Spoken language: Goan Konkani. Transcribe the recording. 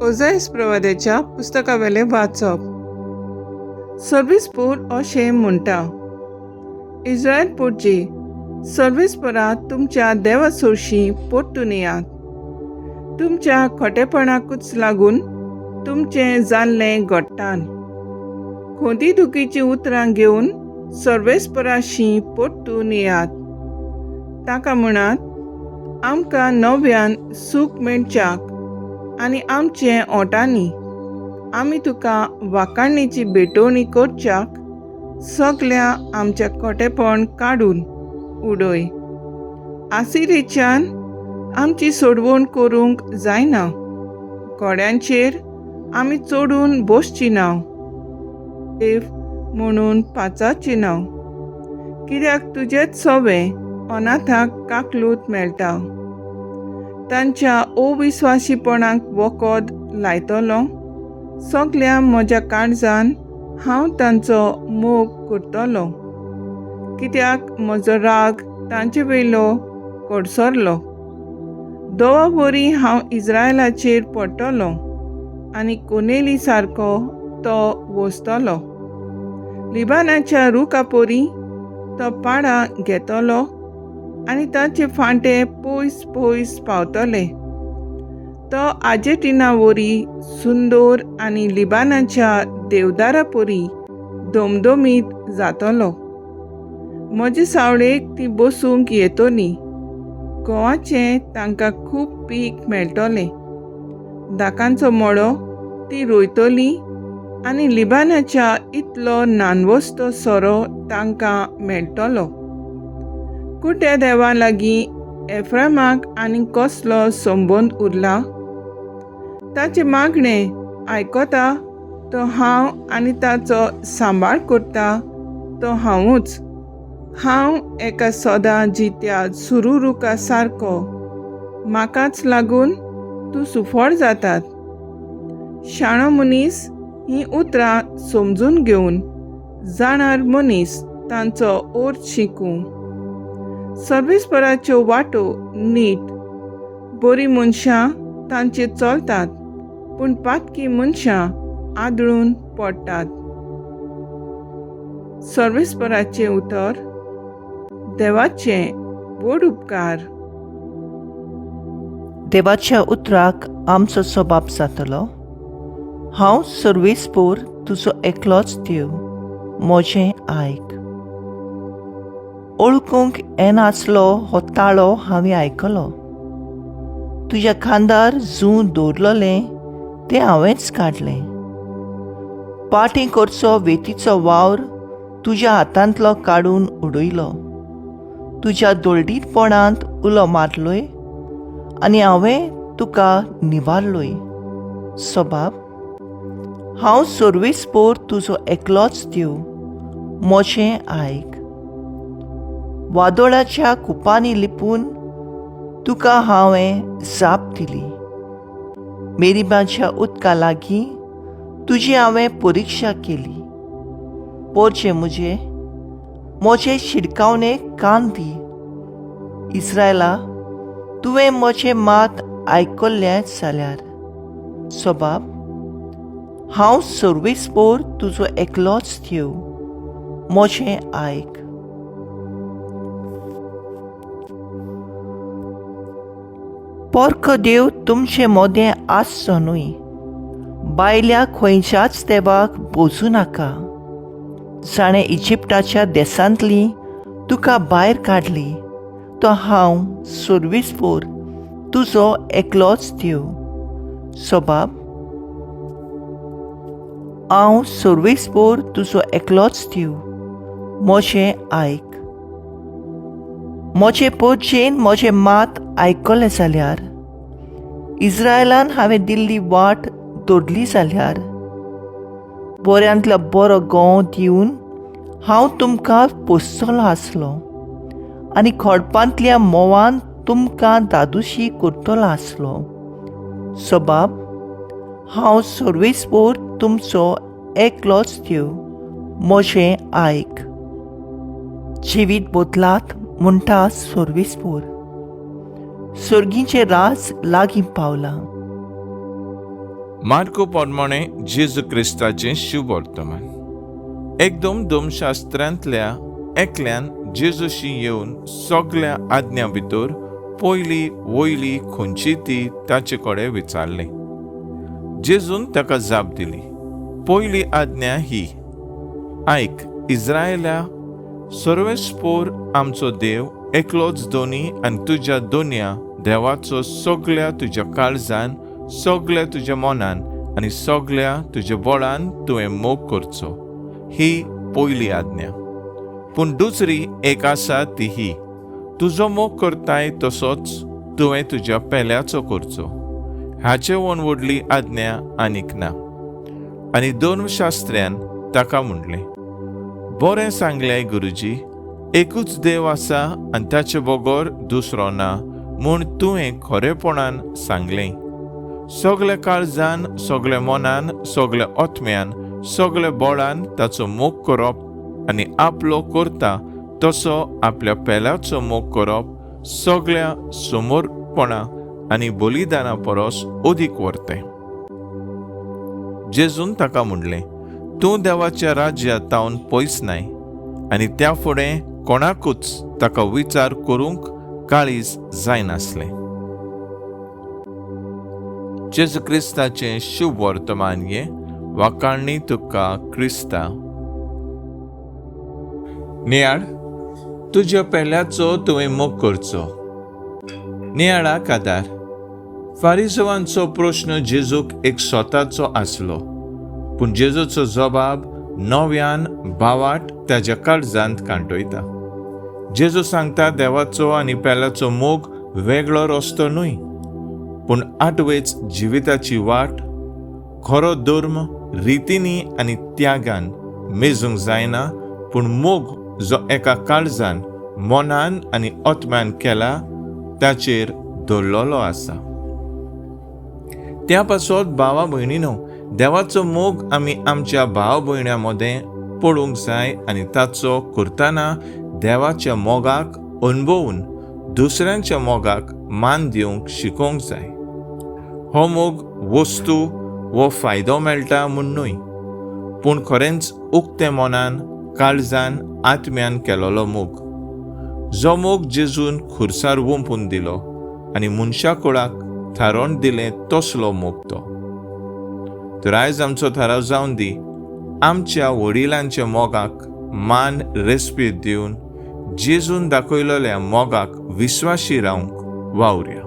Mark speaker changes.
Speaker 1: ओजायस प्रवाद्याच्या पुस्तकावेलें वाचप. सर्वेस्पोर अशें म्हणटा, इज्रायल पोटजी, सर्वेस्पोरा तुमच्या देवा सोरशीं परतून येयात. तुमच्या खोटेपणाकूच लागून तुमचें जाल्लें घडटान. खोंदी दुखीचीं उतरां घेवन सर्वेस्पराशी परतून येयात. ताका म्हणात, आमकां नव्यान सूख मेळच्याक आनी आमचे ओंठांनी आमी तुका वाखाणीची भेटवणी करच्याक सगल्या आमचें खोटेपण काडून उडय. आसिरेच्यान आमची सोडवण करूंक जायना. घोड्यांचेर आमी चडून बसची ना, देव म्हणून पाचारची ना, कित्याक तुजेच सवे अनाथाक काकलूत मेळटा. तांच्या अविस्वाशीपणाक वखद लायतलो. सगल्या म्हज्या काळजान हांव तांचो मोग करतलो, कित्याक म्हजो राग तांचे वयलो कडसरलो. दोवा वरी हांव इज्रायलाचेर पडटलो आनी कोनेली सारको तो वसतलो. लिबानाच्या रुखा परी तो पाडां घेतलो आनी ताचे फांटे पयस पयस पावतले. तो आर्जेंटिना वरी सुंदर आनी लिबानाच्या देवदारा परी दमदमीत जातलो. म्हजे सावळेक ती बसूंक येतली. गोवाचें तांकां खूब पीक मेळटलें. दाकांचो मळो ती रोयतली आनी लिबानाच्या इतलो नानवस्तो सोरो तांकां मेळटलो. कुट्या देवा लागीं एफ्रामाक आनी कसलो संबंद उरला? ताचें मागणें आयकता तो हांव आनी ताचो सांबाळ करता तो हांवूच. हांव एका सदां जित्या सुरू रुखा सारको, म्हाकाच लागून तूं सुफळ जातात. शाणो मनीस हीं उतरां समजून घेवन जाणार मनीस तांचो अर्थ शिकूं. सर्वेस्पराच्यो वाटो नीट, बरीं मनशां तांचेर चलतात, पूण पातकी मनशां आदळून पडटात. सर्वेस्पराचें उतर. देवाचे व्हड उपकार.
Speaker 2: देवाच्या उतराक आमचो सबाब जातलो. हांव सर्वेस्पोर तुजो एकलोच देव, म्हजें आयक. ओळखूंक येनासलो हो ताळो हांवें आयकलो. तुज्या खांदार जूं दवरलेलें तें हांवेंच काडलें. पाटी करचो वेतीचो वावर तुज्या हातांतलो काडून उडयलो. तुज्या दोळडीरपणांत उलो मारलोय आनी हांवें तुका निवारलोय. सबाब, हांव सर्वेस्पोर तुजो एकलोच देव, म्हजें आयक. वादोळाच्या कुपांनी लिपून तुका हांवें जाप दिली. मेरिबाच्या उदका लागीं तुजी हांवें परिक्षा केली. पोरचें म्हजें म्हजे शिडकावणेक कान दी. इस्रायला, तुवें म्हजें मात आयकल्लें जाल्यार. सबाब, हांव सर्वेस्पोर तुजो एकलोच देव, म्हजें आयक. पोरको देव तुमचे मोदें आसचो न्हय. बायल्या खंयच्याच देवाक बोजूं नाका. जाणें इजिप्ताच्या देसांतली तुका भायर काडली तो हांव सर्वेस्पोर तुजो एकलोच देव. सबाब, हांव सर्वेस्पोर तुजो एकलोच देव, म्हजें आयक. म्हजे पोरजेन म्हजें मात आयकलें जाल्यार, इज्रायलान हांवें दिल्ली वाट दवरली जाल्यार, बऱ्यांतलो बरो गोंव दिवन हांव तुमकां पोसतलो आसलो आनी खडपांतल्या म्होंवान तुमकां दादोशी करतलो आसलो. सबाब, हांव सर्वेस्पोर तुमचो एकलोच देव, म्हजें आयक. जिवीत बदलात म्हणटा सर्वेस्पोर. सर्गीचें राज लागीं पावलां.
Speaker 3: मार्को पोरमाणें जेजू क्रिस्ताचें शुभवर्तमान. एकदम धर्मशास्त्रांतल्या एकल्यान जेजूशी येवन सगल्या आज्ञा भितर पयली वयली खंयची ती ताचे कडेन विचारलें. जेजून ताका जाप दिली, पयली आज्ञा ही, आयक इस्रायला, सर्वेस्पोर आमचो देव एकलोच दोनी आनी तुज्या दोनया देवाचो सगल्या तुज्या काळजान, सगल्या तुज्या मनान आनी सगल्या तुज्या बळान तुवें मोग करचो. ही पयली आज्ञा. पूण दुसरी एक आसा ती ही, तुजो मोग करताय तसोच तुवें तुज्या पेल्याचो करचो. हाचे वन व्हडली आज्ञा आनीक ना. आनी धर्मशास्त्र्यान ताका म्हणलें, बरें सांगलें गुरुजी, एकूच देव आसा आनी ताचे बगर दुसरो ना म्हूण तुवें खरेपणान सांगलें. सगल्या काळजान, सगल्या मनान, सगल्या आत्म्यान, सगल्या बळान ताचो मोग करप आनी आपलो करता तसो आपल्या पेल्याचो मोग करप सगल्या समर्पणा आनी बलिदाना परस अदीक व्हरतें. जेजून ताका म्हणलें, तूं देवाच्या राज्या तावन पयस नाय. आनी त्या फुडें कोणाकूच ताका विचार करूंक काळीज जायनासलें. जेजू क्रिस्ताचें शुभ वर्तमान हें. वाखाणणी तुका क्रिस्ता. नियाळ, तुज्या पेल्याचो तुवें मोग करचो. नियाळाक आदार, फारिजवांचो प्रश्न जेजूक एक स्वताचो आसलो, पूण जेजूचो जबाब नव्यान भावाट ताज्या काळजांत कांटयता. जेजू सांगता, देवाचो आनी पेल्याचो मोग वेगळो रस्तो न्हय, पूण आठवेच जिविताची वाट. खरो धर्म रितींनी आनी त्यागान मेजूंक जायना, पूण मोग जो एका काळजान, मनान आनी आत्म्यान केला ताचेर दवरलेलो आसा. त्या पासत भावा भयणीनो, देवाचो मोग आमी आमच्या भाव भयण्यां मदें पळोवंक जाय आनी ताचो करतना देवाच्या मोगाक अणभवून दुसऱ्यांच्या मोगाक मान दिवंक शिकोवंक जाय. हो मोग वस्तू वो फायदो मेळटा म्हूण न्हय, पूण खरेंच उक्ते मनान, काळजान, आत्म्यान केलोलो मोग, जो मोग जेजून खुर्सार वोंपून दिलो आनी मनशा कुळाक थारोवन दिलें तसलो मोग तो. तर आयज आमचो थाराव जावन दी, आमच्या वडिलांच्या मोगाक मान रेस्पेद दिवन जेजून दाखयलेल्या मोगाक विस्वाशी रावंक वावुरया.